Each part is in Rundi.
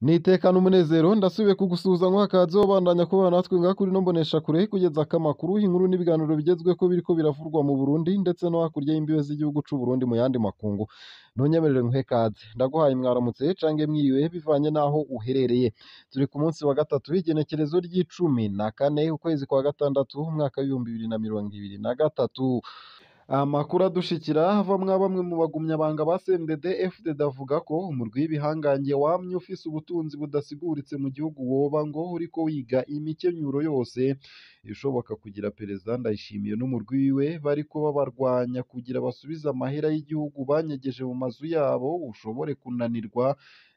Niteka n'umunezero ndasubiye kugusuhuza nk'akaze ubandanya kubana natwe ngaha kuri ino mboneshakure kugeza amakuru inkuru n'ibiganiro bigezweho biriko biravurwa mu Burundi ndetse no hakurya y'imbibe z'igihugu c'u Burundi mu yandi makungu. Ntunyemerere nguhe kaze, ndaguhaye mwaramutse cange mwiriwe bivanye n'aho uherereye. Turi ku munsi wa gatatu w'igenekerezo ry'icumi na kane ukwezi kwa gatandatu umwaka w'2023. Amakuru adushikira avamwo bamwe mu bagumyabanga ba CNDD FDD avuga ko umurwi w'ibihangange wamye ufise ubutunzi budasiguritse mu gihugu woba ngo uriko wiga imikenyuro yose ishoboka kugira Perezida Ndayishimiye n'umurwi wiwe bariko babarwanya kugira basubize amahera y'igihugu banyegeje mu mazu yabo ushobore kunanirwa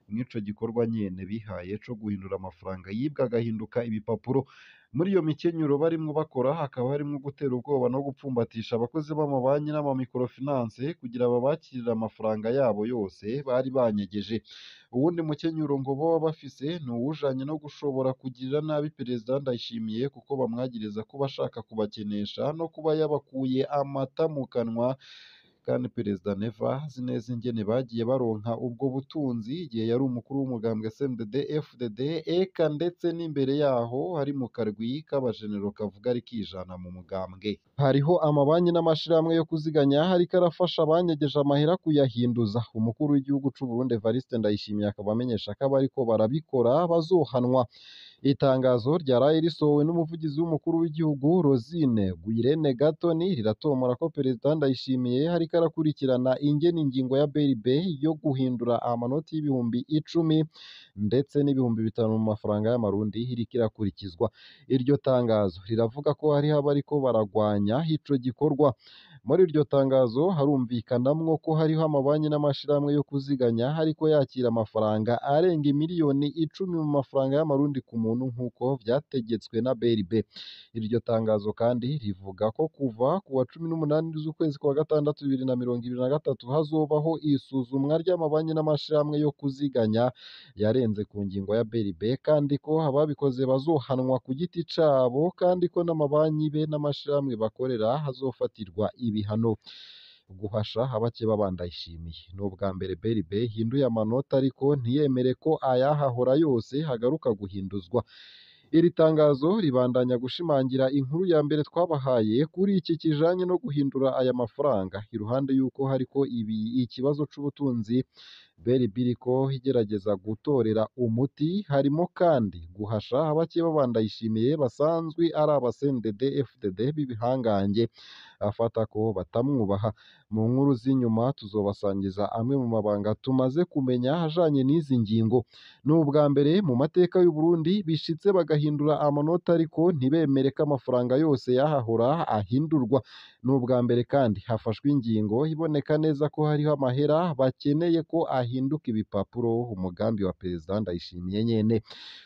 mw'ico gikorwa nyene bihaye co guhindura amafaranga yibwe agahinduka ibipapuro. Muri iyo mikenyuro barimwo bakora hakaba harimwo gutera ubwoba no gupfumbatisha abakozi b'amabanki n'amamikorofinanse kugira babakirire amafaranga yabo yose bari banyegeje. Uwundi mukenyuro ngo boba bafise ni uwujanye no gushobora kugirira nabi Perezida Ndayishimiye kuko bamwagiriza kuba ashaka kubakenesha no kuba yabakuye amata mu kanwa. Kandi Perezida Neva azi neza ingene bagiye baronka ubwo butunzi igihe yari umukuru w'umugambwe CNDD FDD eka ndetse n'imbere yaho hari mu karwi k'abajenero kavuga rikijana mu mugambwe. Hariho amabanki n'amashirahamwe yo kuziganya hariko arafasha abanyegeje amahera kuyahinduza. Umukuru w'igihugu c'u Burundi Evariste Ndayishimiye akaba amenyesha ko abariko barabikora bazohanwa. Itangazo ryaraye risohowe n'umuvugizi w'umukuru w'igihugu Rosine Gwirene Gatoni riratomora ko Perezida Ndayishimiye hariko arakurikirana ingene ingingo ya BRB yo guhindura amanoti y'10,000 ndetse n'5,000 mu mafaranga y'amarundi iriko irakurikizwa. Iryo tangazo riravuga ko hariho abariko baragwanya ico gikorwa. Muri iryo tangazo harumvikanamwo ko hariho amabanki n'amashirahamwe yo kuziganya hariko yakira amafaranga arenga 10,000,000 mu mafaranga y'amarundi ku muntu nk'uko vyategetswe na BRB. Iryo tangazo kandi rivuga ko kuva ku wa 18 z'ukwezi kwa gatandatu 2023 hazobaho isuzumwa ry'amabanki n'amashirahamwe yo kuziganya yarenze ku ngingo ya BRB, kandi ko ababikoze bazohanwa ku giti cabo, kandi ko n'amabanki be n'amashirahamwe bakorera hazofatirwa ibihano. Guhasha abakeba ba Ndayishimiye ni ubwa mbere BRB ihinduye amanota ariko ntiyemere ko ayahahora yose hagaruka guhinduzwa. Iri tangazo ribandanya gushimangira inkuru ya mbere twabahaye kuri iki kijanye no guhindura aya mafaranga. Iruhande y'uko hariko ibi ikibazo c'ubutunzi BRB iriko igerageza gutorera umuti, harimo kandi guhasha abakeba ba Ndayishimiye basanzwe ari aba CNDD FDD b'ibihangange afata ko batamwubaha. Mu nkuru z'inyuma tuzobasangiza amwe mu mabanga tumaze kumenya ajanye n'izi ngingo. Ni ubwa mbere mu mateka y'u Burundi bishitse bagahindura amanota ariko ntibemere ko amafaranga yose yahahora ahindurwa. Ni ubwa mbere kandi hafashwe ingingo iboneka neza ko hariho amahera bakeneye ko ahinduka ibipapuro, umugambi wa Perezida Ndayishimiye nyene.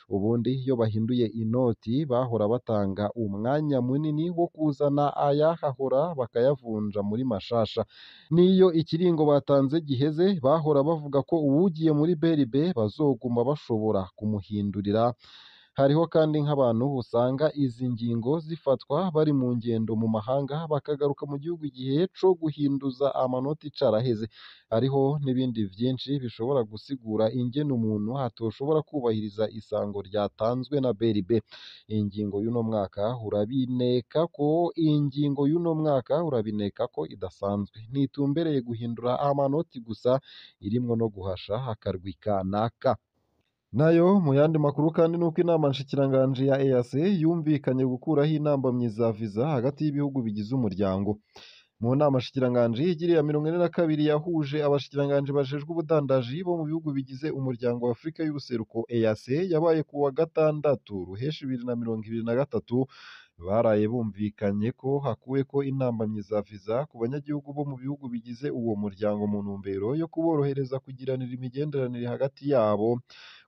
Ubundi iyo bahinduye inoti bahora batanga umwanya munini wo kuzana ayahahora bakayavunja muri mashasha. N'iyo ikiringo batanze giheze bahora bavuga ko uwugiye muri BRB bazoguma bashobora kumuhindurira. Hariho kandi nk'abantu usanga izi ngingo zifatwa bari mu ngendo mu mahanga bakagaruka mu gihugu igihe co guhinduza amanoti caraheze. Hariho n'ibindi vyinshi bishobora gusigura ingene umuntu atoshobora kubahiriza isango ryatanzwe na BRB. Ingingo y'uno mwaka urabineka ko ingingo y'uno mwaka urabineka ko idasanzwe, ntitumbereye guhindura amanoti gusa, irimwo no guhasha akarwi kanaka. Nayo mu yandi makuru kandi nuko inama nshikiranganji ya EAC yumvikanye gukuraho intambamyi za viza hagati y'ibihugu bigize umuryango. Mu nama nshikiranganji igiriye ya 42 yahuje abashikiranganji bajejwe ubudandaji bo mu bihugu bigize umuryango wa Afurika y'ubuseruko EAC yabaye ku wa gatandatu ruheshi 2023, baraye bumvikanye ko hakuweko intambamyi za viza ku banyagihugu bo mu bihugu bigize uwo muryango mu ntumbero yo kuborohereza kugiranira imigenderanire hagati yabo,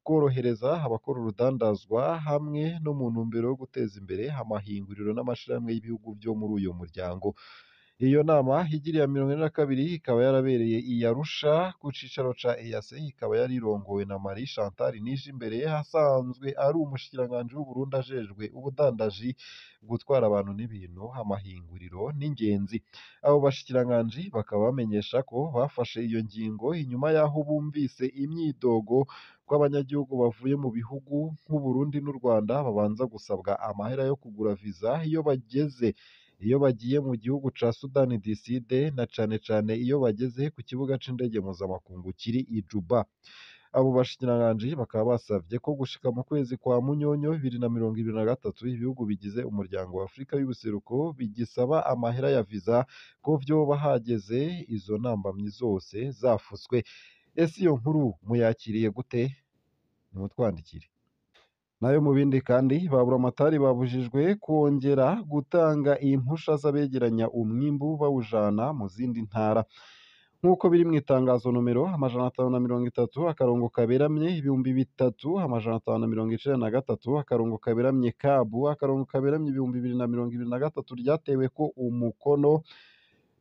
korohereza abakora urudandazwa hamwe no mu ntumbero yo guteza imbere amahinguriro n'amashirahamwe y'ibihugu vyo muri uyo muryango. Iyo nama igiriye ya 42 ikaba yarabereye i Arusha ku cicaro ca EAC, ikaba yari irongowe na Marie Chantal Nijimbere asanzwe ari umushikiranganji w'Uburundi ajejwe ubudandaji, gutwara abantu n'ibintu, amahinguriro n'ingenzi. Abo bashikiranganji bakaba bamenyesha ko bafashe iyo ngingo inyuma y'aho bumvise imyidogo ko ko abanyagihugu bavuye mu bihugu nk'Uburundi n'u Rwanda babanza gusabwa amahera yo kugura visa iyo bagiye mu gihugu ca Sudani du Sud, na cane cane iyo bageze ku kibuga c'indege mpuzamakungu kiri i Juba. Abo bashikiranganji bakaba basavye ko gushika mu kwezi kwa Munyonyo 2023 ibihugu bigize umuryango wa Afrika y'ubuseruko bigisaba amahera ya visa ko vyoba hageze izo ntambamyi zose zafutswe. Ese iyo nkuru muyakiriye gute? Nimutwandikire. Nayo mu bindi kandi, ba buramatari babujijwe kwongera gutanga impusha z'abegeranya umwimbu bawujana mu zindi ntara. Nk'uko biri mu itangazo nomero 530 akarongo kaberamye 3593 akarongo kaberamye kabu akarongo kaberamye 2023 ryatewe ko umukono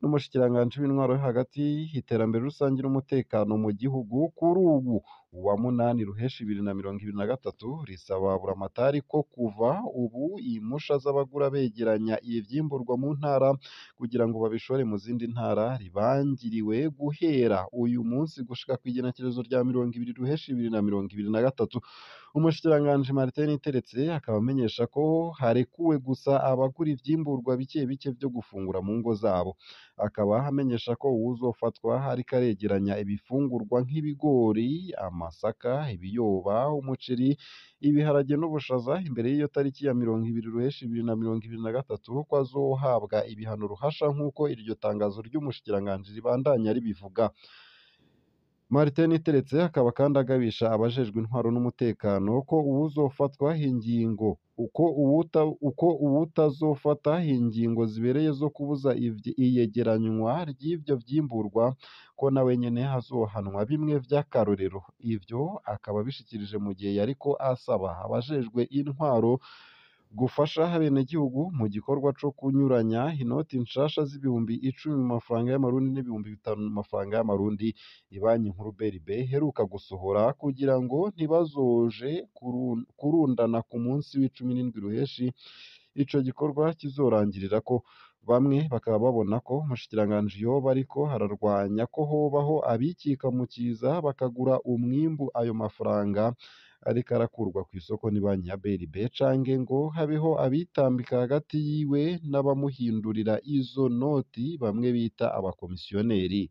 n'umushikiranganji w'intwaro yo hagati, iterambere rusange n'umutekano mu gihugu kuri ubu uwa 8 Ruheshi 2023, risaba buramatari ko kuva ubu impusha z'abagura begeranya ivyimburwa mu ntara kugira ngo babishore mu zindi ntara ribangiriwe guhera uyu munsi gushika kw'igenekerezo rya 20 Ruheshi 2023. Umushikiranganji Martin Niteretse akaba amenyesha ko harekuwe gusa abagura ivyimburwa bike bike vyo gufungura mu ngo zabo. Akaba amenyesha ko uwuzofatwa ariko aregeranya ibifungurwa nk'ibigori, amasaka, ibiyoba, umuceri, ibiharage n'ubushaza imbere y'iyo tariki ya 20 Ruheshi 2023 ko azohabwa ibihano ruhasha nk'uko iryo tangazo ry'umushikiranganji ribandanya ribivuga. Martin Niteretse akaba kandi agabisha abajejwe intwaro n'umutekano ko uwuzofatwa ingingo uko uwutazofata ingingo zibereye zo kubuza iyegeranywa ry'ivyo vyimburwa ko nawe nyene azohanwa bimwe vy'akarorero. Ivyo akaba abishikirije mu gihe yariko asaba abajejwe intwaro gufasha abenegihugu mu gikorwa co kunyuranya inoti nshasha z'10,000 mu mafaranga y'amarundi n'5,000 mu mafaranga y'amarundi ibanki nkuru BRB iheruka gusohora kugira ngo ntibazoje kurundana ku munsi w'17 Ruheshi ico gikorwa kizorangirirako. Bamwe bakaba babona ko umushikiranganji yoba ariko ararwanya ko hobaho abikika mu kiza bakagura umwimbu ayo mafaranga ariko arakurwa kw'isoko n'ibanki ya BRB, canke ngo habeho abitambika hagati yiwe n'abamuhindurira izo noti bamwe bita abakomisiyoneri.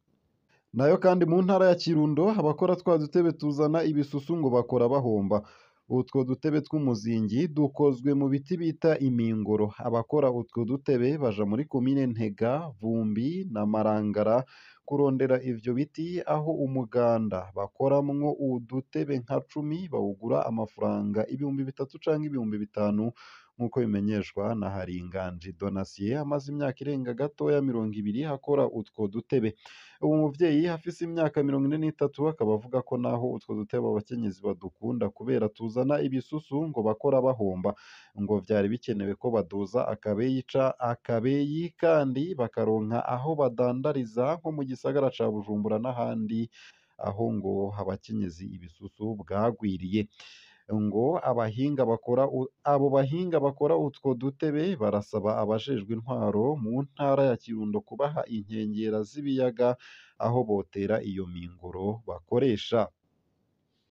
Nayo kandi mu ntara ya Kirundo abakora twa dutebe tuzana ibisusu ngo bakora bahomba. Utwo dutebe tw'umuzingi dukozwe mu biti bita imingoro. Abakora utwo dutebe baja muri komine Ntega, Vumbi na Marangara kurondera ivyo biti, aho umuganda bakoramwo udutebe nka 10 bawugura amafaranga 3,000 canke 5,000 nk'uko bimenyeshwa na Haringanji Donatien amaze imyaka irenga gatoya 20 akora utwo dutebe. Uwo muvyeyi afise imyaka 43 akaba avuga ko naho utwo dutebe abakenyezi badukunda kubera tuzana ibisusu ngo bakora bahomba, ngo vyari bikenewe ko baduza akabeyi kandi bakaronka aho badandariza nko mu gisagara ca Bujumbura n'ahandi aho ngo abakenyezi ibisusu bwagwiriye. Ngo abo bahinga bakora utwo dutebe barasaba abajejwe intwaro mu ntara ya Kirundo kubaha inkengera z'ibiyaga aho botera iyo mingoro bakoresha.